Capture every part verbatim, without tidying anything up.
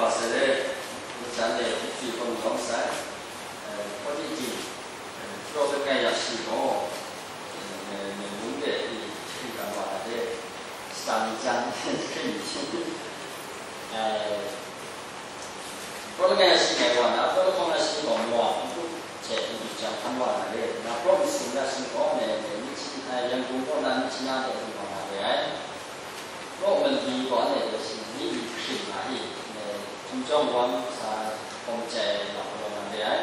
Pastor, jan de hpyi hpyi hkawm lawm sai, eh, hkaw di di, eh, Prophet Ngai Ya Shi gaw, eh, Myen mung de i hkring kang wa na de, shatan jan hkring, eh, Prophet Ngai Ya Shi ngai wa na, Prophet Ngai Ya Shi gaw Moab hpe i jang hkan wa na de, na Prophet Sum Ya Shi gaw, eh, Myitkyina, eh, Yangon kaw na Myitkyina de i wa na de ai. Kaw mali gaw anhte hpe shi ni hkring nga i, eh, hkum jawng wang sa hkawm chye ai lam galaw na re ai.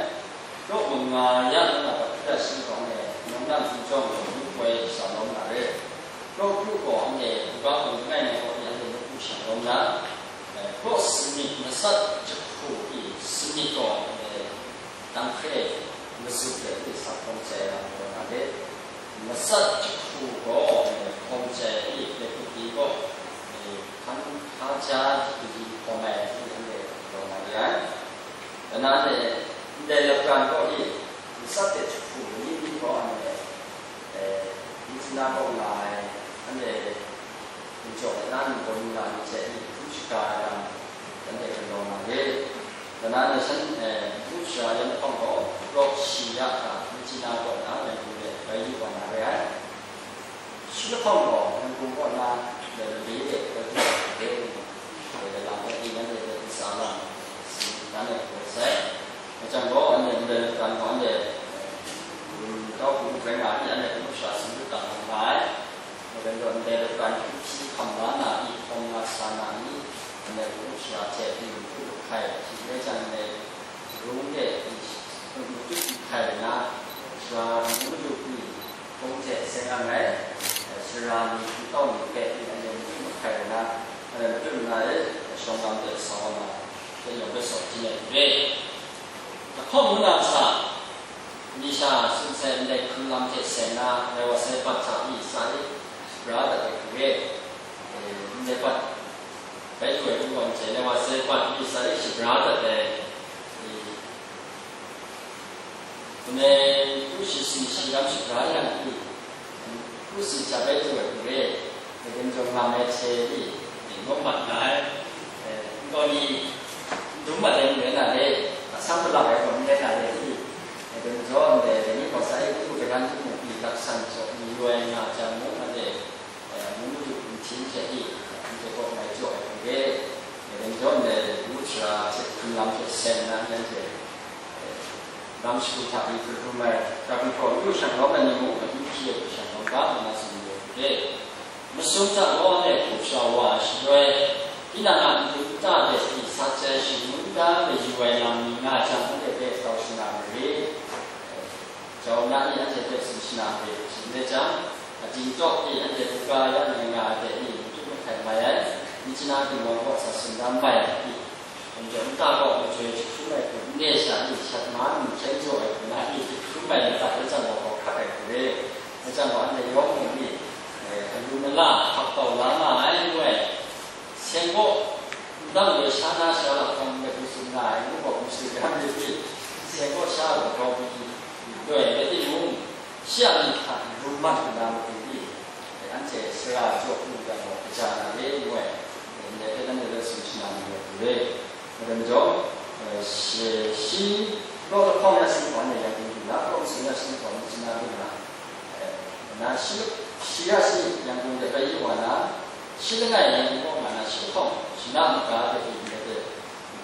Kaw manga ya nna hkra shi gaw anhte nawng na hkum jawng gaw lu koi sa lawm na re. Kaw kru gaw anhte hkra hkum langai ngai gaw i anhte nawku shang lawm na, eh, kaw sanit masat jahku i sanit gaw anhte Dang hkre mazuk de hte sa hkawm chye ai lam galaw na de, masat jahku gaw hkawm chye ai i, Letuki gaw, eh, hkan hka ja di hkawm ai i, anhte galaw na re ai. Dana anhte ndai lapran gaw i, masat de jahku ni ni gaw anhte, eh, Myitkyina kaw nga ai, anhte N jaw na ninggaw ningla ni hte myu shaga ai lam, anhte galaw na re. Dana ni shan, eh, myu sha yan hpang gaw, rawk shi ya hta, Myitkyina kaw na yan hpung de bai yu wa na re ai. Shi lahkawng gaw, yan hpung kaw na, yan hpung de bai yu wa na re. Dai lam hpe di nanhte hpe n sa lam, si dan ai hku rai sai. Dai jang gaw, anhte ndai lapran gaw anhte, eh, tau hku rai nga ai, anhte hku sha si lu dat nga ai. Dai gaw ndai lapran hpyi hpyi hkam la na i, hkawm nga sa na ni, ndai hku sha hte di matu hkai, shi rai jang ndai rung de i, matu hkai na, sara ngu matu hku i, hkawng hte seng ang ai, sara ni hpung tau ni hpe i, ndai matu hkai na, ndai matu na e, shawng lam de sa wa na, hte yawng hpe saw hpyi ai hte, ahkawng ngu na sa, Ni sha sumsai ndai hkum lam hte seng na, dai wa sai bat hta mi sa i, shabra dat ai hku re. Eh, ndai bat bai lu ai hku gaw n chye, dai wa sai bat mi sa i, shabra dat ai. Eh, ndai hku shi si shi lam shabra yang i, Hku si jat bai du ai hku re, dai hkum jawng ngam ai hte ni, ni mawk mat nga ai, eh, nkaw ni n dum mat ai n rai na re, atsam malak ai gaw n rai na re ni, dai hkum jawng ndai, dai ni gaw sa e, hku garan hku muk ni laksan jaw ni yu ai nga jang mung, anhte, eh, mung madu nhtin hte ni, anhte kaw mai jaw ai hku re, dai hkum jawng ndai, ngu sara hte hkum lam hte seng na, anhte, eh, Lam shagu hta i hkrum ai, grau hpraw yu shang lawm ai ni mung, akyu hpyi ai hku shang lawm ga, nna tsun yu ai hku re. Masum hta gaw anhte hku sha wa ai shaloi, tinang a n-gun nta de hpyi sa chyai shangun da mayu ai lam ni nga jang, anhte hpe grau shana marit. Jau na ni anhte hpe tsun shana marit, shing rai jang, ating tawk e anhte hkruga ya na nga ai de ni, matu mahkai mai ai, Myitkyina ginwang kaw sa sindang mai ai, Anhte nta gaw majoi jahkrum ai hku n re sha i, shat man nhkyen jaw ai hku na i, jahkrum ai madat rai jang gaw, hkap hkrat ai hku re. Rai jang gaw, anhte yawng mung ni, eh, alu mala hkap kau la nga ai, ngu ai. Seng kaw ndang loi sha na sha lahkawng let mi tsun nga ai, ngu gaw, hkum sut ram myit i, seng kaw sha gaw grau pyi loi rai timung, Shi a myit hta ru mat nna matu i, anhte sara jaw pru yang gaw, kaja na re ngu ai, ndai hpe nanhte hpe tsun shana mayu ai hku re. Madan majaw, eh, shi, shi raw lahkawng ya si hkawm ya hpung na, raw masum ya si hkawm na, eh, na shi, shi ya si yang hpung de bai yu wa na, shi langai yang hpung kaw nga na, shi lahkawng, shi na maga de hpung de,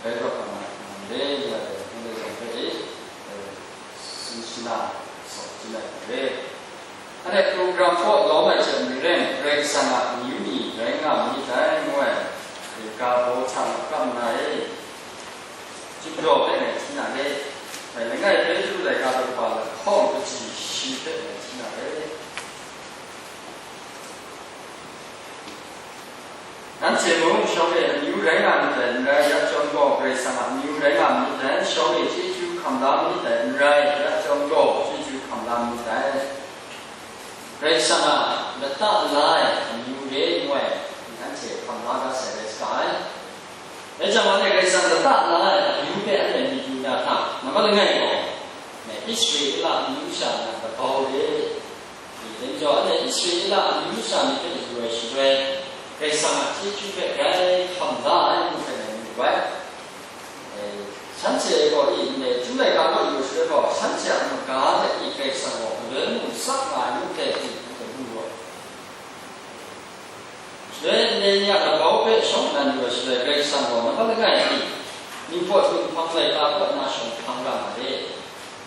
bai rawt nga na, re ngu ai, nanhte yawng hpe e, eh, tsun shana, saw, tsun ai hku re. Anhte program kaw lawm ai hte maren, Karai Kasang a amyu ni rai nga myit dai, ngu ai, ga baw hta makam na e, chyum daw hpe ngai hti na re, ngai langai Petru laika daw lahkawng kaji shi hpe ngai hti na re. Nanhte mung shawng e amyu rai nga myit dai n rai, ya chyawm gaw, Karai Kasang a amyu rai nga myit dai, shawng e chyeju hkam la myit dai n rai, ya chyawm gaw, chyeju hkam la myit dai. Karai Kasang a lata la ai amyu re ngu ai, nanhte hkam la ga sai rai saga ai. Dai jang, anhte Karai Kasang lata la ai amyu hpe anhte myit yu na hta, nambat langai gaw, Israela amyu sha na kabau re. Dai majaw, anhte Israela amyu sha ni hpe yu ai shaloi, Karai Kasang a chyeju hpe grai hkam la ai ngu hpe ngai mu ai. Shanhte gaw i ndai Chyum laika kaw yu shaloi gaw, shanhte a maga hte i Karai Kasang gaw galoi mung tsap nga ai ngu hte i hkrum lu ai. Shaloi ndai ni a labau hpe shawng nnan yu ai shaloi, Karai Kasang gaw nambat langai i ningpawt ninghpang laika kaw na shawng hpang ra nga re.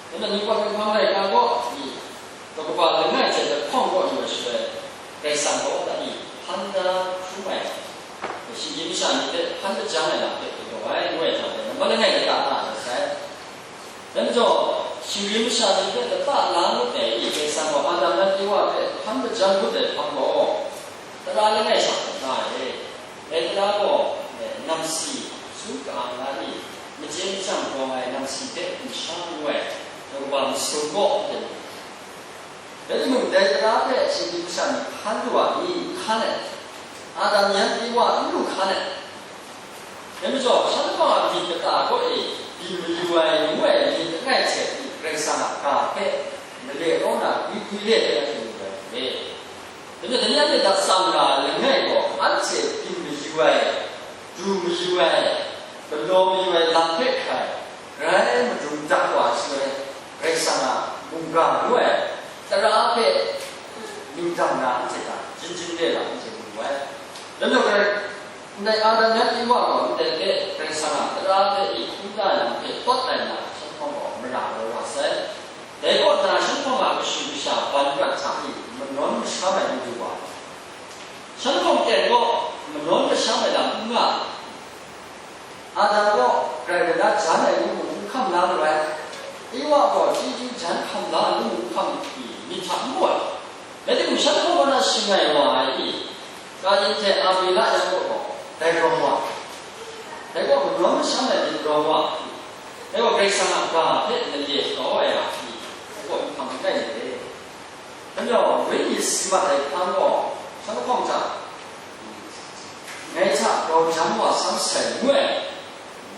Dai majaw ningpawt ninghpang laika kaw i daw kaba langai hte lahkawng kaw yu ai shaloi, Karai Kasang gaw dai i hpan da hkrum ai, shinggyim masha ni hpe hpan da jang ai lam hpe galaw ai ngu ai hta e, nambat langai lata la ai sai. Dai majaw, shinggyim masha ni hpe lata la ngut ai i, Karai Kasang gaw Adam yan Ewa hpe hpan da jang ngut ai hpang gaw, tara langai sha hkawm la ai. Dai tara gaw, eh, namsi, su ka-ang la i, machye machyang rawng ai namsi hpe hkum sha ngu ai, daw kaba masum gaw hte mu. Rai timung, dai tara hpe shinggyim masha ni hkan lu ai, n hkan ai, Adam yan Ewa n lu hkan ai. Dai majaw, shan lahkawng a myit kata kaw e byin mayu ai ngu ai myit langai hte Karai Kasang a ga hpe male kau na gwi gwi le ai hte lu ai hte, dai majaw, dai ni anhte hta tsang na langai gaw, anhte byin mayu ai, du mayu ai, galaw mayu ai lam hpe hkrai, grai madung dak wa ai shaloi, Karai Kasang a mungga ngu ai tara hpe ning dang na anhte hta, jin jin re la anhte mu ai. Dai majaw, Karai, ndai Adam yan Ewa gaw ndai hpe Karai Kasang a tara hpe i hkrum da ai lam hpe tawt ai na, shan hpawng gaw mara galaw wa sai. Dai kaw na, shan hpawng a kashu kasha ban prat hta i manawn masham ai n du wa ai. Shan hpawng ten gaw manawn masham ai lam n nga ai. Adam gaw grai gada jan ai ngu mung n hkam la lu ai, Ewa gaw chyeju jan hkam la ai ngu mung hkam i myit hta n mu ai. Rai timung, shan hpawng kaw na shing ai wa ai i, Kayin hte Abela yan kaw gaw dai rawng wa ai. Dai gaw manawn masham ai myit rawng wa ai. Dai gaw Karai Kasang a ga hpe male kau ai a hpyi, dai gaw n hpang n rai myit re. Dai majaw, Wenyi si mat ai hpang gaw, shan lahkawng hta, ngai hta grau jang wa san sai ngu ai,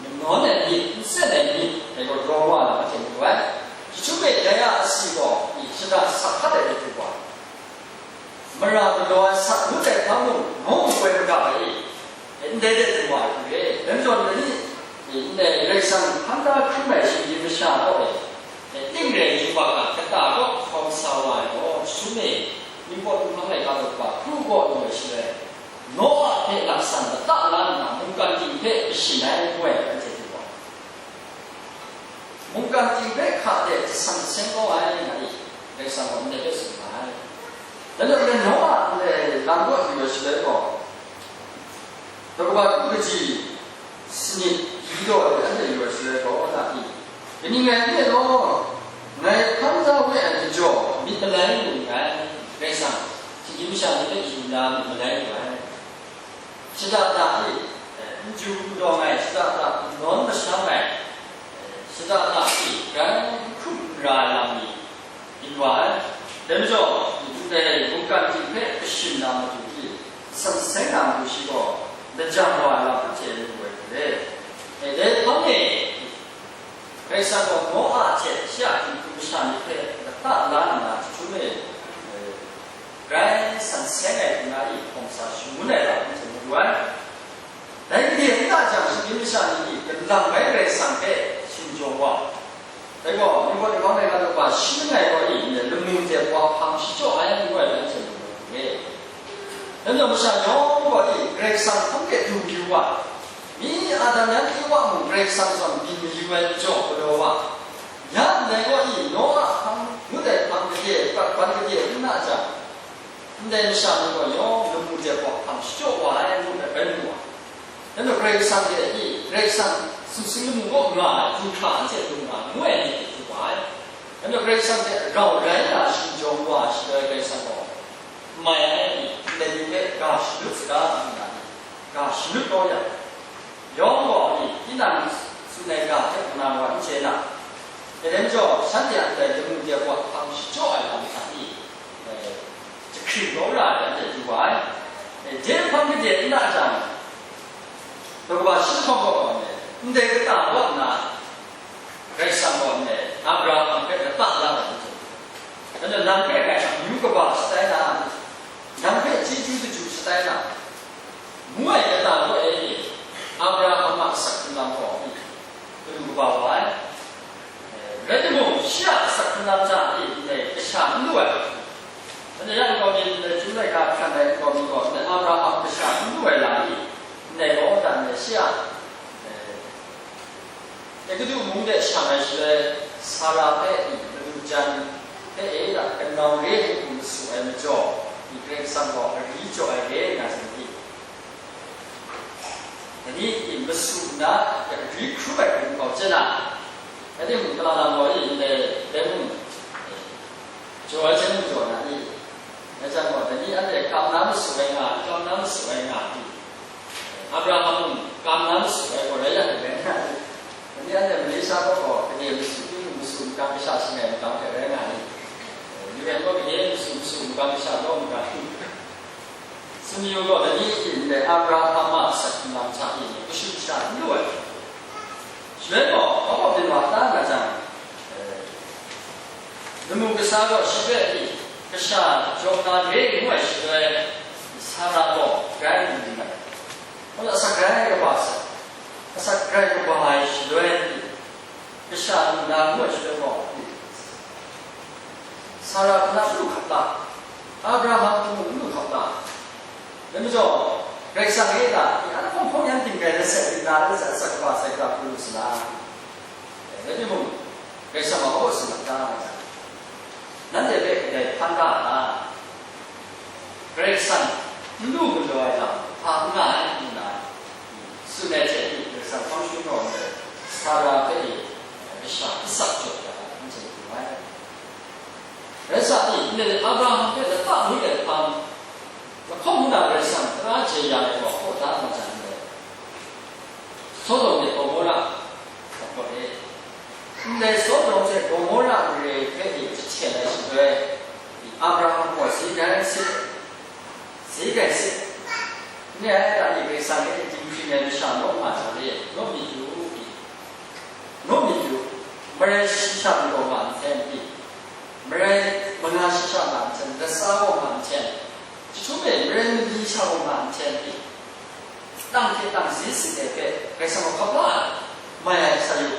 manawn ai myit, n tsen ai myit, dai gaw grau wa na hte mayu ai. Jahtum e dai a asi gaw, i shada sa hkat ai hte du wa ai. Mara galaw ai sat ngut ai hpang mung, mung makoi magap ai, ndai de du wa ai hku re. Dai majaw, dai ni, ndai Karai Kasang hpan da hkrum ai shinggyim masha kaw e, E, ning rai yubak a kata kaw hkawm sa wa ai gaw, jahtum e, ningpawt ninghpang laika daw kaba hkru gaw lu ai shaloi, Noa hpe laksan lata la nna, mungkan ting hpe kashyin ai ngu ai, anhte du wa ai. Mungkan ting hpe hka de jasam jaseng kau ai nga i, Karai Kasang gaw ndai hpe tsun nga ai. Dai majaw, Noa ndai lam kaw yu ai shaloi gaw, daw kaba hkru kaji sanit, yi daw ai anhte yu ai shaloi gaw, na pyi, kaning rai nme law, ngai hpan da we ai majaw, myit malai lu nngai, Karai Kasang, shinggyim masha ni hpe yu nna myit malai lu ai. Shada da hte, n ju n dawng ai, shada da n nawn masham ai, shada da hte grai n hkrum n ra ai lam ni, byin wa ai. Dai majaw, ndai mungkan ting hpe kashyin na matu hte, san seng na matu shi gaw, lajang wa ai lam hte lu ai hte, dai hpang e, Karai Kasang gaw Noa hte shi a htingnu masha ni hpe lata la nna, jahtum e, grai san seng ai hku na i hkawm sa shangun ai lam hte mu lu ai. Dai gade n ta jang, shinggyim masha ni galang bai Karai Kasang hpe shingjawng wa. Dai gaw, ningpawt ninghpang laika daw kaba shi langai gaw i, lamu de wa hpang shachyaw ai ngu ai lam hte mu ai hku re. Dai majaw masha yawng gaw i, Karai Kasang hpang de du mayu wa, mi Adam yan Ewa mung Karai Kasang zawn byin mayu ai majaw galaw wa, ya ndai gaw i, Noa hpang ngut ai hpang gade, prat ban gade n na jang, ndai masha ni gaw yawng lamu de wa hpang shachyaw wa ai ngu ai bai mu wa. Dai majaw Karai Kasang hte i, Karai Kasang sumsing lamu kaw nga ai, du hkra anhte du nga, ngu ai myit hte du wa ai. Dai majaw Karai Kasang hte rau rai na shingjawng wa ai shaloi, Karai Kasang gaw, n mai ai, ndai ni hpe ga shanut saga, ngu na, ga shanut kau ya, yawng gaw, tinang tsun ai ga hte kaning wa n chye na, dai majaw, shanhte a ndai lamu de wa hpang shachyaw ai lam hta i, jahkring kau ra ai, anhte du wa ai. Dai hpang gade n na jang, daw kaba shi lahkawng gaw, ndai kata kaw nna, Karai Kasang gaw ndai Abraham hpe lata la ai, dai majaw, nang hpe ngai amyu kaba shatai na, nang hpe chyeju daju shatai na, ngu ai kata kaw e, Abraham a asak hkrung lam gaw, Shi a, eh, Egutu mung de shang ai shaloi, Sara hpe madu jan hpe e da kanau re ai hku masu ai majaw, Karai Kasang gaw ari jaw ai re nga jang di, dai ni masu nna, ari hkrum ai hku nkau chye na, dai timung, Kalang gaw i ndai, dai mung, jaw ai hte mung jaw na i, dai jang gaw, dai ni anhte kam na masu ai nga, kam na masu ai nga di, Abraham mung kam na masu ai gaw rai yang rai nga i, dai ni anhte Malaysia kaw gaw, gade masu, masu makam kasha shangai makam hte rai nga i, U N gaw gade masu, masu makam kasha law makam, Sumyu gaw dai ni hte ndai Abraham a asak htinglang hta e kashu kasha n lu ai. Shaloi gaw, hpa hpa byin wa ta nga jang, eh, lamu kasa gaw shi hpe kasha jaw na re ngu ai shaloi, Sara gaw grai n lu ai. Wala asak grai kaba sa, asak grai kaba ai shaloi, kasha lu na ngu ai shaloi gaw, Sara hpe na lu hkap la, Abraham hpe mung lu hkap la, dai majaw, Karai Kasang e na, anhte hpawng hpawng yan ting rai na sek, ting na rai na sek, asak kaba sai hkra hku lu sa na, rai timung, Karai Kasang gaw hpa sa na ta nga jang, nanhte hpe kadai hpan da na, Karai Kasang n lu galaw ai lam hpa n nga ai, ngu nna tsun ai hte, Karai Kasang hpang shangun rawng ai Sara hpe e kasha Isak jaw ya ai, anhte mu ai. Rai sa, ndai Abraham hpe lata mi ai hpang, lahkawng nna Karai Kasang tara jai ya ai gaw hkaw da na jang ndai, Sodom hte Gomora, Ndai Sodom hte Gomora mare hpe e jahten ai shaloi, Abraham gaw zai gai sit, zai gai sit, nye ai hta e Karai Kasang e dinghpring ai masha naw nga hta re, naw myit yu, naw myit yu, marai shi sha mi gaw nga nhten pyi, marai manga shi sha nga nhten, lasa gaw nga nhten, jahtum e marai mali sha gaw nga nhten pyi, Nang hte nang zai sit ai hpe Karai Kasang gaw hkap la ai, mai ai sa yu,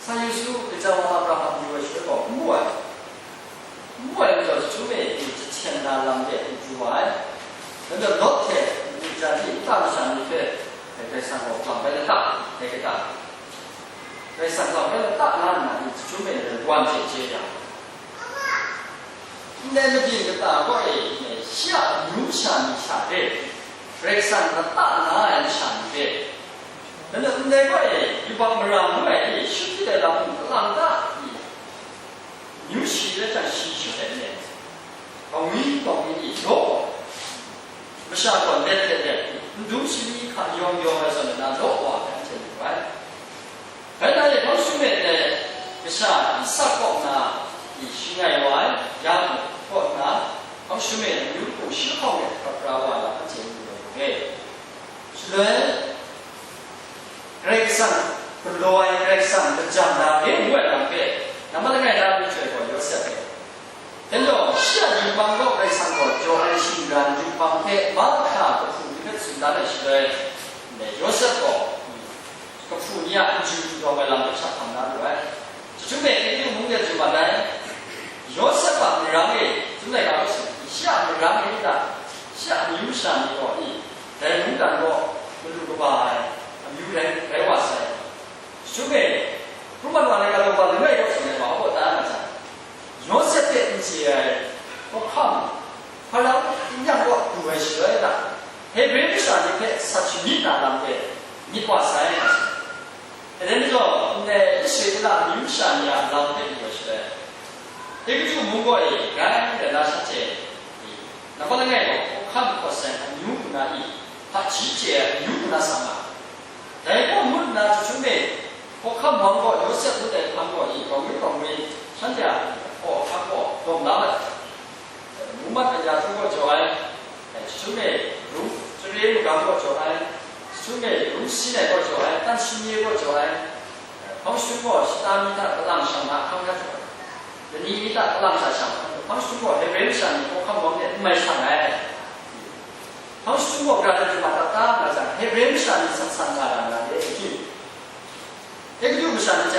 sa yu su, gaja wa Abraham yu ai shaloi gaw, n mu ai, n mu ai majaw, jahtum e jahten na lam de n pru wa ai. Dai majaw, Lot hte jan ni nta masha ni hpe Karai Kasang gaw lam bai lata, dai kata, Karai Kasang lam bai lata nga nna ni jahtum e wan hte chye yang, Ndai mabyin kata gaw e, shi a amyu masha ni hta hte, Karai Kasang lata na ai masha ni hte, nang ndai gaw e, yubak mara ngu ai hte, shut hpyi ai lam mung kalang ta i? Amyu shi rai jang, shi shut ai ni, kangwi kangwi i law, masha gaw let let let, ndum shani hka yawng yawng ai zawn na, law wa ai, anhte mu ai. Bai na e, hpang shum e ai kasha Isak kaw na, i shangai wa ai, Yaku kaw na, hpang shum e amyu hpung shi lahkawng e hkap ra wa na, anhte mu ai hpe, shaloi Karai Kasang galaw ai, Karai Kasang lajang na re ngu ai lam hpe, nambat langai na myi chyoi gaw Yawsep e. Dai majaw, shi a yubak gaw Karai Kasang gaw jaw ai shingran yubak hte mahkra kahpu ni hpe tsun dan ai shaloi, ndai Yawsep gaw kahpu ni a n-gun n-dawng ai lam hpe hkam na lu ai. Jahtum e, Egutu mung de tsun mat ai, Yawsep a marang e, tsun ai ga hpe seng, shi a marang e ta, shi a amyu masha ni gaw i, dai mungdan gaw malu kaba ai amyu rai, rai wa sai. Jahtum e, hkrum mat wa ai ga law, wa langai kaw tsun ai wa, hpaw da na jang, Yawsep hpe n chye ai hkawhkam, Hparau n-yang kaw du ai shaloi na, Hebre masha ni hpe sat shamyit na lam hpe myit wa sai nga sai. Dai majaw, ndai Israela amyu masha ni a lam hpe du ai shaloi, Egutu mung gaw e, grai nna shanhte, nambat langai gaw hkawhkam hkawt sai amyu hku na i, hpaji chye ai amyu hku na sa nga ai. Dai gaw ngut nna, jahtum e, hkawhkam wang gaw Yawsep ngut ai hpang gaw i, kawngwi kawngwi, shanhte a hpaw hkap gaw dawm la ai. Mumat aya htu gaw jaw ai, jahtum e, ru, chare magam gaw jaw ai, jahtum e, ru sin ai gaw jaw ai, tan sumye gaw jaw ai, hpang shadum gaw shata mi hta kalang shang na ahkang hta jaw ai, lani mi hta kalang sha shang, hpang shadum gaw Hebre masha ni hkawhkam wang de n mai shang ai. Hpang shadum gaw gara de du ma ta ta nga jang, Hebre masha ni san san nga ra nga de, Egutu masha ni hte